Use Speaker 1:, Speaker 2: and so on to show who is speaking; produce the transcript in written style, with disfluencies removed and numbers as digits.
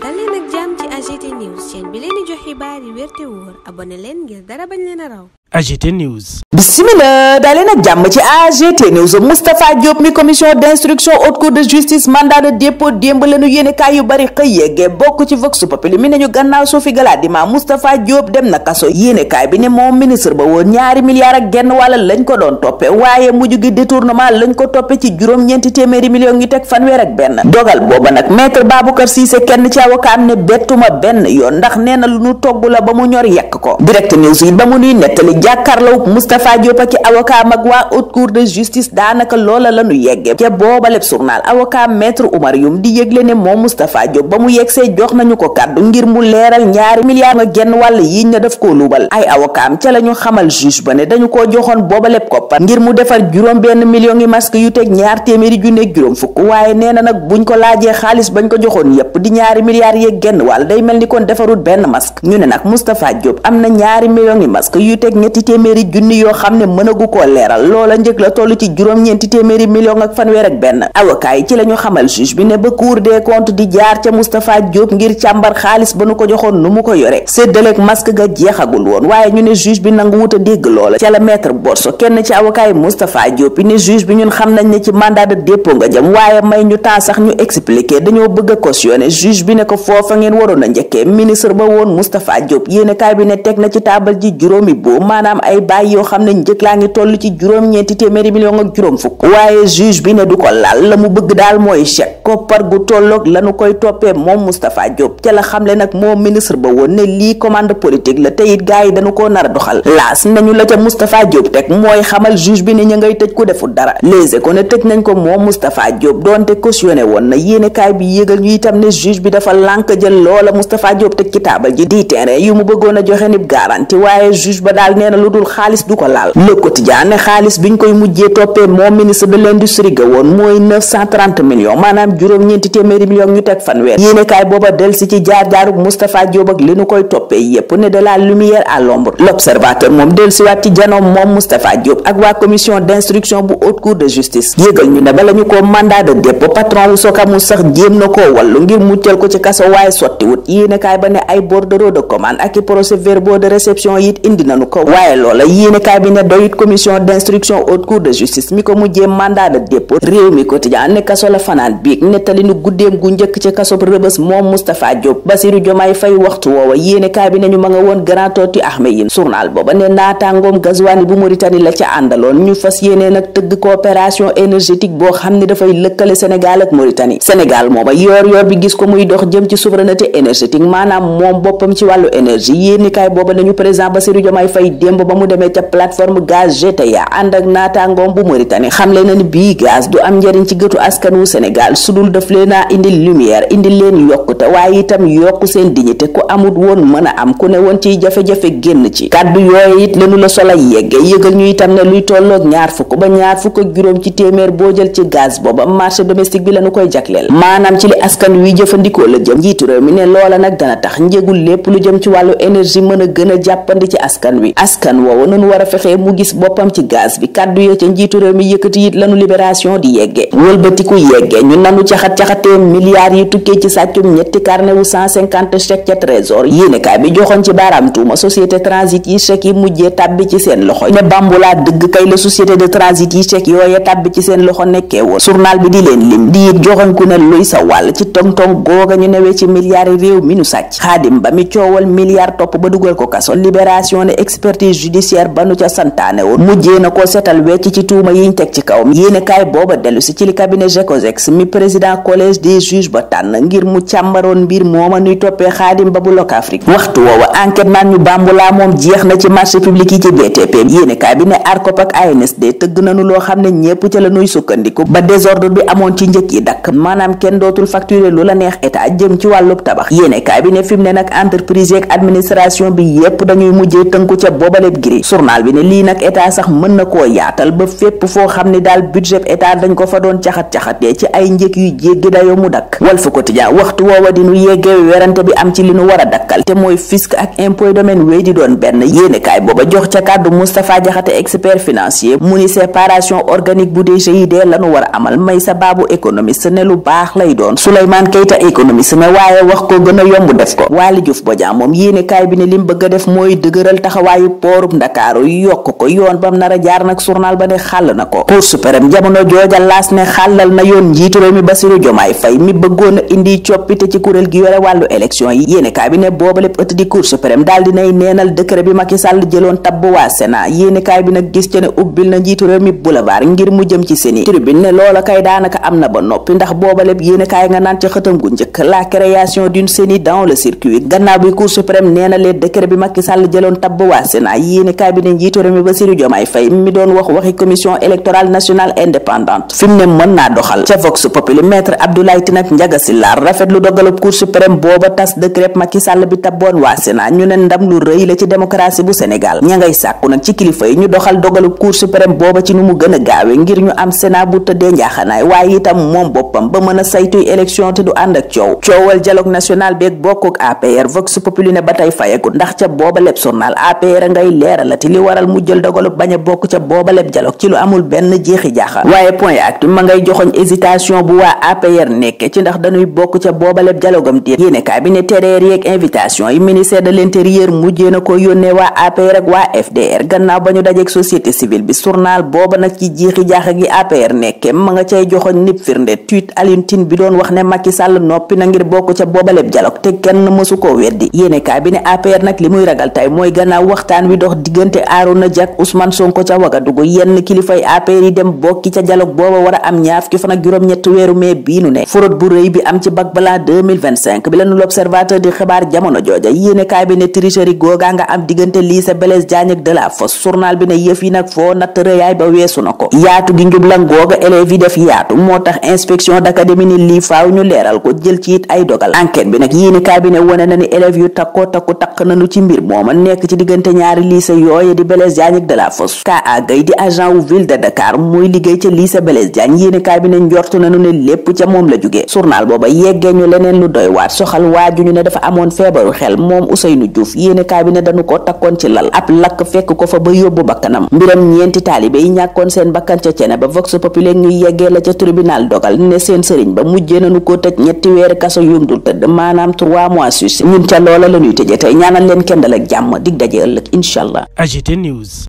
Speaker 1: dal leen ak jàmm ci AGT News chaîne bi leen di jox xibaar yi wér te wóor abonné leen ngir dara bañ leen a raw.
Speaker 2: AGT News.
Speaker 3: Bismillah dalee nag jàmm ci AGT News. Moustapha Diop mi commission d'instruction haute cour de justice mandat de dépôt démb lañu yéenekaay yu bari xëy yeggee bokk ci Vox Populi mi nañu gannaaw Sophie Gladima Moustapha Diop dem na kaso. Yéenekaay bi ne moom ministre ba woon $2 milliards ak genn wàll lañ ko doon toppe waaye mujj gi détournement lañ ko toppe ci juróom-ñeenti téeméeri millions ngi teg fanweer ak benn. dogal booba nag maître Baboucar Cissé kenn ci avocat am ne bettuma benn yoon ndax nee na lu nu togg la ba mu ñor yekk ko. Direct News yi ba mu nuy nettali jàkkaarloo Moustapha Diop ak avocat mag waa haute cour de justice daanaka loola la nu yeggee ca booba lépp journal avocat maître Oumar Youm di yëgle ne moom Moustapha Diop ba mu yegsee jox nañu ko kàddu ngir mu leeral $2 milliards nga genn wàll yiñ na def koo luubal. ay avocat am ca la ñu xamal juge ba ne dañu koo joxoon booba lépp koppar ngir mu defar $1 million yi masque yu teg $250 waaye nee na nag buñ ko laajee xaalis bañ ko joxoon yépp di $2 milliards yeeg genn wàll day mel ni kon defarut benn masque. ñu ne nag Moustapha Diop am na $2 millions yi masque yu teg $200,000 yoo xam ne mënagu koo leeral loola njëg la toll ci $900 millions ak fanweer ak benn. avocat yi ci la ñu xamal juge bi ne ba cour des comptes di jaar ca Moustapha Diop ngir càmbar xaalis ba nu ko joxoon nu mu ko yore séddaleeg masque ga jeexagul woon waaye ñu ne juge bi nangu wut a dégg loola ca la maître Borso kenn ci avocat yi Moustapha Diop ne juge bi ñun xam nañ ne ci mandat de dépôt nga jëm waaye may ñu temps sax ñu expliquer dañoo bëgg a cautionner juge bi ne ko foofa ngeen waroon a njëkkee ministre ba woon Moustapha Diop yéenekaay bi ne teg na ci taabal ji juróomi boo maanaam ay bàyyi yoo xam ne njëkk laa ngi toll ci $900 millions ak $50 waaye juge bi ne du ko laal la mu bëgg daal mooy chèque koppar gu tolloog lanu koy toppee moom Moustapha Diop ca la xamle nag moom ministre ba woon ne lii commande politique la te it gars yi dañu koo nar a doxal laas nañu la ca Moustapha Diop teg mooy xamal juge bi ne ñu ngay tëj ko deful dara léegi ko ne tëj nañ ko moom Moustapha Diop doonte cautionné woon na yéenekaay bi yëgal ñu itam ne juge bi dafa lànk jël loola Moustapha Diop teg ci taabal ji di terrain yu mu bëggoon a joxe nib garantie waaye juge ba daal nee na lu dul xaalis du ko laal. Le Quotidien ne xaalis biñ koy mujjee toppee moom ministre de l'industrie ga woon mooy $930 millions maanaam $900 millions ñu teg fanweer. yéenekaay booba del si ci jaar-jaaruk Moustapha Diop ak li nu koy toppee yépp ne de la lumière à l'ombre. L'Observateur moom del si waat ci janoom moom Moustapha Diop ak waa commission d'instruction bu haute cour de justice yégal ñu ne bala ñu ko mandat de dépôt patron wu Sokamu sax jéem na koo wallu ngir muccal ko ci kaso waaye sottiwut yéenekaay ba ne ay bordereau de commande ak i procès-verbaux de réception it indi nañu ko waaye loola yéenekaay bi ne doyut commission d'instruction haute cour de justice mi ko mujjee mandat de dépôt. réew mi quotidien ne kaso la fanaan biig nettali nu guddeem gu njëkk ci kaso Rebeuss moom Moustapha Diop. Bassirou Diomaye Faye waxtu woowa yéenekaay bi ne ñu ma nga woon Grand Toti Ahmeyim journal booba ne naataangoom Gazouani bu Mauritanie la ca àndaloon ñu fas yéene nag tëgg coopération énergétique boo xam ne dafay lëkkale Sénégal ak Mauritanie. Sénégal mooma yoor bi gis ko muy dox jëm ci souveraineté énergétique maanaam moom boppam ci wàllu énergie yéenekaay booba nañu président Bassirou Diomaye Faye démb ba mu demee ca plateforme gaz GTA ànd ak naataangoom bu Mauritanie xamle na ni bii gaz du am njariñ ci gëtu askan wu Sénégal sudul daf leen a indil lumière indil leen yokkute waaye itam yokku seen dignité ku amut woon mën a am ku ne woon ciy jafe-jafe génn ci kàddu yooyu it lenu la sola yegge yëgal ñu itam ne luy tolloog $200 ci téeméer boo jël ci gaz booba marché domestique bi lañu koy jagleel maanaam ci li askan wi jëfandikoo la jëm njiitu réew mi ne loola nag dana tax njëgul lépp lu jëm ci wàllu énergie mën a gën a jàppandi ci askan wi askan woowu nanu war a fexee mu gis boppam ci gaz bi kàddu ya ca njiitu réew mi yëkkati it lanu libération di yegge wëlbatiku yegge ñu nanu caxat-caxatee milliards yi tukkee ci sàccum ñetti carnet wu 150 chèque ca trésor yéenekaay bi joxoon ci baaraam tuuma société transit yi chèque yi mujjee tàbbi ci seen loxo ne bambulaa dëgg kay la société de transit yi chèque yooye tàbbi ci seen loxo nekkee woon journal bi di leen lim di it joxoñ ku ne luy sa wàll ci tong-tong googa ñu newee ci milliards yi réew mi nu sàcc Xaadim Ba mi coowal milliards topp ba dugal ko kaso libération ne expertise judiciaire ba nu ca santaane woon mujjee na koo setal wecc ci tuuma yiñ teg ci kawam yéenekaay booba dellu si ci li cabinet GECOSEX mi président collège des juges ba tànn ngir mu càmbaroon mbir mooma nuy toppee Xaadim Ba bu Locafrique waxtu woowa enquête naan ñu bambulaa moom jeex na ci marché public yi ci BTP yéenekaay bi ne ARCOP ak ANSD tëgg nañu loo xam ne ñépp ca la nuy sukkandiku ba désordre bi amoon ci njëkk yi dakk maanaam kenn dootul facturer lu la neex état jëm ci wàllub tabax yéenekaay bi ne fi mu ne nag entreprise ak administration bi yépp dañuy mujjee tënku ca booba boobaleb giri. journal bi ne lii nag état sax mën na koo yaatal ba fépp foo xam ni daal budget état dañ ko fa doon caxat-caxatee ci ay njëg yu jéggi dayo mu dakk. Walf Quotidien waxtu woowa di nu yeggee werante bi am ci li nu war a dakkal te mooy fisc ak impôt domaine wéy di doon benn. yéenekaay booba jox ca kàddu Moustapha Diakhaté expert financier mu ni séparation organique bu DGID lanu war a amal. may sa baabu économiste ne lu baax lay doon. Souleymane Keita économiste ne waaye wax ko gën a yomb def ko. Waly Diouf Bodian moom yéenekaay bi ne lim bëgg a def mooy dëgëral taxawaayu poorub Ndakaaru yokk ko yoon bam nar a jaar nag journal ba ne xàll na ko. Cour suprême jamono jooja laas ne xàllal na yoon njiitu réew mi Bassirou Diomaye Faye mi bëggoon a indi coppite ci kuréel gi yore wàllu élection yi. yéenekaay bi ne booba lépp ëtt di Cour suprême daal dinay neenal décret bi Macky Sall jëloon tabb waa Sénat. yéenekaay bi nag gis ca ne ubbil na njiitu réew mi boulevard ngir mu jëm ci Séni. tribune ne loola kay daanaka am na ba noppi ndax booba lépp yéenekaay nga naan ca xëtam gu njëkk la création d'une Séni dans le circuit. gannaaw bi Cour suprême neenalee décret bi Macky Sall jëloon tabb waa Sénat. yéenekaay bi ne njiitu réew mi Bassirou Diomaye Faye mi doon waxi commission électorale nationale indépendante fi mu ne mën naa doxal. ca Vox Populi maître Abdoulaye Tine ak Ndiaga Sylla rafetlu dogalub Cour suprême booba tas décret Macky Sall bi tabboon waa Sénat ñu ne ndam lu rëy la ci démocratie bu Sénégal. ña ngay sàkku nag ci kilifa yi ñu doxal dogalub Cour suprême booba ci nu mu gën a gaawe ngir ñu am Sénat bu tëddee njaaxanaay waaye itam moom boppam ba mën a saytuy élection te du ànd ak coowal dialogue national beeg bokkuk APR. Vox Populi ne ba tey fayegut ndax ca booba lépp journal APR ngay leeralati li waral mu jël dogalub bañ a bokk ca booba lépp dialogue ci lu amul benn jeexi jaaxa. waaye point actu ma ngay joxoñ hésitation bu waa APR nekke ci ndax dañuy bokk ca booba lépp dialogue am déet. yéenekaay bi ne tereer yeeg invitation yi ministère de l'intérieur mujjee na ko yónnee waa APR ak waa FDR gannaaw ba ñu dajeeg société civile bi. journal booba nag ci jeexi jaaxa gi APR nekke ma nga cay joxoñ nip firnde tweet Alioune Tine bi doon wax ne Macky Sall noppi na ngir bokk ca booba lépp dialogue te kenn mësu koo weddi. yéenekaay bi ne APR nag li muy ragal tey mooy gannaaw waxtaan wi dox diggante Arouna Dia ak Ousmane Sonko ca Ouagadougou yenn kilifay APR yi dem bokki ca dialogue booba war a am ñaar fukki fan ak juróom-ñett weeru mai bii nu ne. fraude bu rëy bi am ci bac blanc 2025 bi lañu l'Observateur di xibaar jamono jooja. yéenekaay bi ne tricherie googaa nga am diggante lycée Blaise Diagne ak Delafosse. journal bi ne yëf yi nag foo natt rëyaay ba weesu na ko. yaatu gi njublan googa élèves yi def yaatu moo tax inspection d'académie ni lii faaw ñu leeral ko jël ci it ay dogal. enquête bi nag yéenekaay bi ne wane na ni élèves yu takko takk nañu ci mbir mooma nekk ci diggante ñaari lycée yooye di Blaise Diagne ak Delafosse. Ka Gueye di agent wu ville de Dakar muy liggéey ca lycée Blaise Diagne. yéenekaay bi ne njortu nañu ne lépp ca moom la jóge. journal booba yeggee ñu leneen lu doy waat soxal waaju ñu ne dafa amoon feebaru xel moom Ousseynou Diouf. yéenekaay bi ne dañu ko takkoon ci lal ab lakk fekk ko fa ba yóbbu bakkanam. mbiram ñeenti taalibe yi ñàkkoon seen bakkan ca cene ba Vox Populi ñuy yeggee la ca tribunal dogal ne seen sëriñ ba mujjee nañu ko tëj ñetti weeri kaso yum dul tëdd maanaam 3 mois sus ñun ca loola la ñuy tëje tey ñaanal leen kendal ak jàmm dig daje ëllëg incha allah.
Speaker 2: AGT News.